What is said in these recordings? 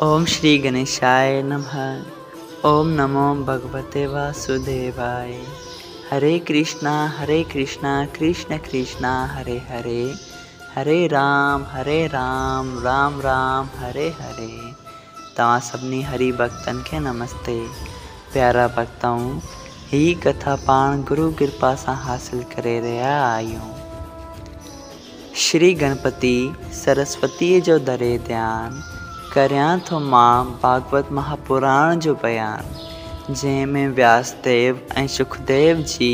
ओम श्री गणेशाय नमः। ओम नमो भगवते वासुदेवाय। हरे कृष्णा कृष्ण कृष्णा हरे हरे, हरे राम राम राम हरे हरे। तव्हां सभिनी हरि भक्तनि खे नमस्ते। प्यारा भक्तऊं, ही कथा पाण गुरु कृपा सां हासिल करे रहिया आहियूं। श्री गणपति सरस्वतीअ जो धरे ध्यान, करियां थो मां भागवत महापुराण जो बयान, जंहिंमें व्यासदेव ऐं सुखदेव जी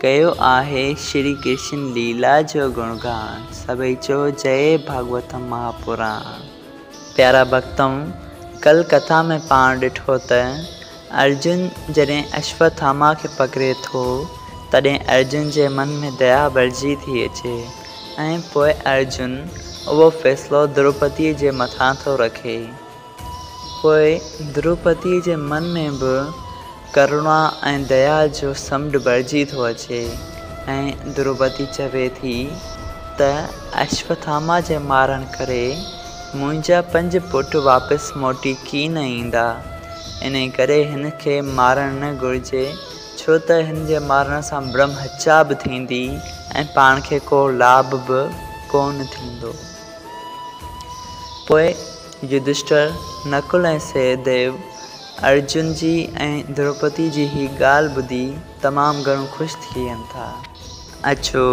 कयो आहे श्री कृष्ण लीला जो गुणगान। सभई चओ जय भागवत महापुराण। प्यारा भक्तऊं, कल कथा में पाण ॾिठो त अर्जुन जॾहिं अश्वत्थामा खे पकड़े थो तॾहिं अर्जुन जे मन में दया भरिजी थी अचे ऐं पोइ अर्जुन उहो फ़ैसिलो द्रौपदीअ जे मथां थो रखे। पोइ द्रौपदीअ जे मन में बि करुणा ऐं दया जो समुंड भरिजी थो अचे ऐं द्रौपदी चवे थी त अश्वत्थामा जे मारण करे मुंहिंजा 5 पुट वापसि मोटी कीन ईंदा, इन करे हिन खे मारण न घुरिजे, छो त हिन जे मारण सां ब्रह्म हत्या बि थींदी ऐं पाण खे को लाभ बि कोन थींदो। पोइ युधिष्ठिर, नकुल ऐं सहदेव अर्जुन जी ऐं द्रौपदी जी ही ॻाल्हि ॿुधी तमामु घणो ख़ुशि थी वञनि था। अचो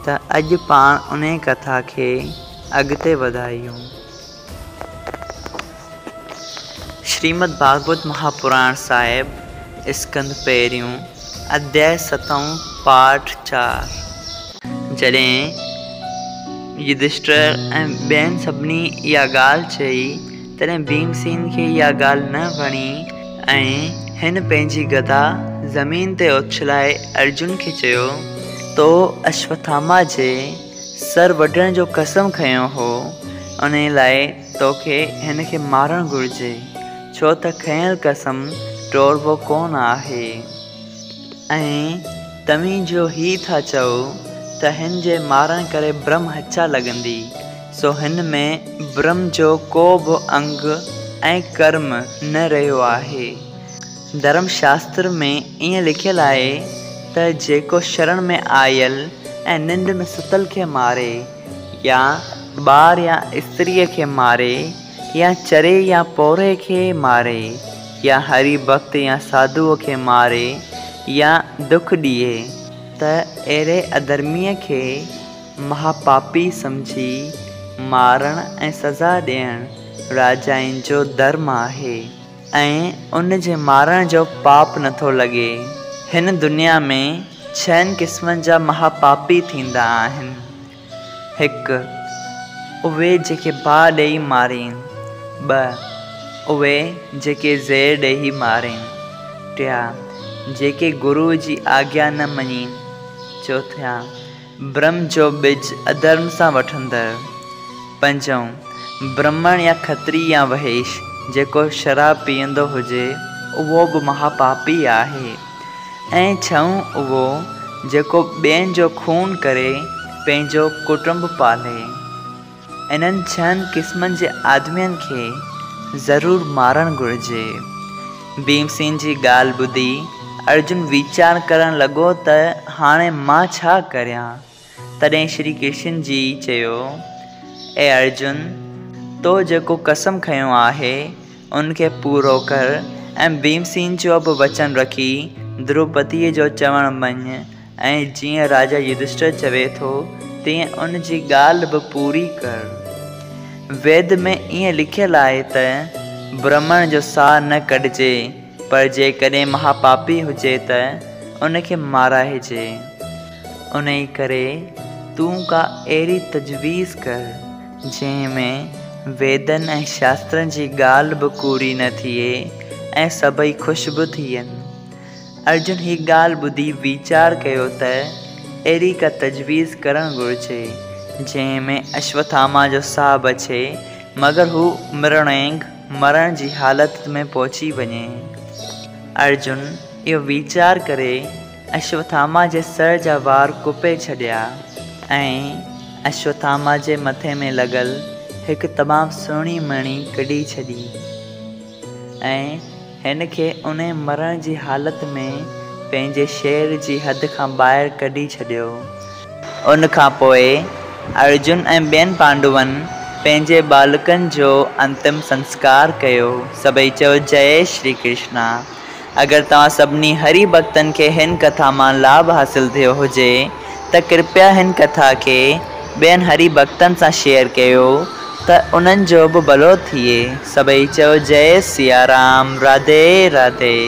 त अॼु पाण उन कथा खे अॻिते वधायूं। श्रीमद् भागवत महापुराण साहिब, स्कंद पहिरियों, अध्याय 7, पाठ 4। जॾहिं युधिष्ठिर ऐं ॿियनि सभिनी इहा ॻाल्हि चई तॾहिं भीमसेन खे इहा ॻाल्हि न वणी ऐं हिन पंहिंजी गदा ज़मीन ते उछलाए अर्जुन खे चयो, तो अश्वत्थामा जे सर वढण जो कसम खयो हो, उन लाइ तोखे हिन खे मारण घुरिजे, छो त खयल कसम टोड़बो कोन आहे। ऐं तव्हीं जो ही था चओ त हिन जे मारण करे ब्रह्म हत्या लॻंदी, सो हिन में ब्रह्म जो को बि अंग ऐं कर्म न रहियो आहे। धर्मशास्त्र में ईअं लिखियलु आहे त जेको शरण में आयल ऐं निंड में सुतल खे मारे, या ॿार या स्त्रीअ खे मारे, या चरे या पोरे खे मारे, या हरि भक्त या साधूअ खे मारे, या दुख ॾिए, त अहिड़े अधर्मीअ खे महापापी सम्झी मारण ऐं सज़ा ॾियणु राजाइनि जो धर्म आहे ऐं उन जे मारण जो पाप नथो लॻे। हिन दुनिया में 6 क़िस्मनि जा महापापी थींदा आहिनि। 1, उहे जेके बाहि ॾेई मारीनि। 2, उहे जेके ज़हर ॾेई मारीनि। 3, जेके गुरू जी आज्ञा न मञीनि। 4, ब्रह्म जो बिज अधर्म सां वठंदड़। 5, ब्राह्मण या खत्री या वहेश जेको शराब पीअंदो हुजे उहो बि महापापी आहे। ऐं 6, उहो जेको ॿियनि जो खून करे पंहिंजो कुटुंब पाले। इन्हनि 6 क़िस्मनि जे आदमियुनि खे ज़रूरु मारणु घुरिजे। भीमसेन जी ॻाल्हि ॿुधी अर्जुन वीचार करणु लॻो त हाणे मां छा करियां। तॾहिं श्री कृष्ण जी चयो, ए अर्जुन, तो जेको कसम खयो आहे उनखे पूरो कर ऐं भीमसेन जो बि वचन रखी द्रौपदीअ जो चवणु मञ ऐं जीअं राजा युधिष्ठिर चवे थो तीअं उन जी ॻाल्हि बि पूरी कर। वेद में ईअं लिखियलु आहे त ब्राह्मण जो साह न कढिजे, पर जेकॾहिं महापापी हुजे त उनखे माराइजे। उन करे तूं का अहिड़ी तजवीज़ कर जंहिंमें वेदनि ऐं शास्त्रनि जी ॻाल्हि बि कूड़ी न थिए ऐं सभई ख़ुशि बि थियनि। अर्जुन ही ॻाल्हि ॿुधी वीचार कयो त अहिड़ी का तजवीज़ करणु घुरिजे जंहिंमें अश्वत्थामा जो साह बचे, मगर हू मृणेंग मरण जी हालत में पहुची वञे। अर्जुन इहो वीचार करे अश्वत्थामा जे सर जा वार कुपे छॾिया ऐं अश्वत्थामा जे मथे में लॻल هڪ تمام سهڻي مڻي ڪڍي ڇڏي ۽ هن کي انهي مرڻ جي حالت ۾ پنهنجي شهر جي حد کان ٻاهر ڪڍي ڇڏيو. ان کان پوء ارجن ۽ ٻين پانڊون پنهنجي ٻالڪن جو انتم سنسڪار ڪيو. سڀئي چئو جئي شري ڪرشنا. اگر توهان سڀني هري ڀڳتن کي هن ڪٿا مان لاڀ حاصل ٿيو هجي ته ڪرپيا هن ڪٿا کي ٻين هري ڀڳتن سان شيئر ڪيو ته انهن جو به ڀلو ٿئي. سڀئي چئو جئي سيارام راڌي راڌي.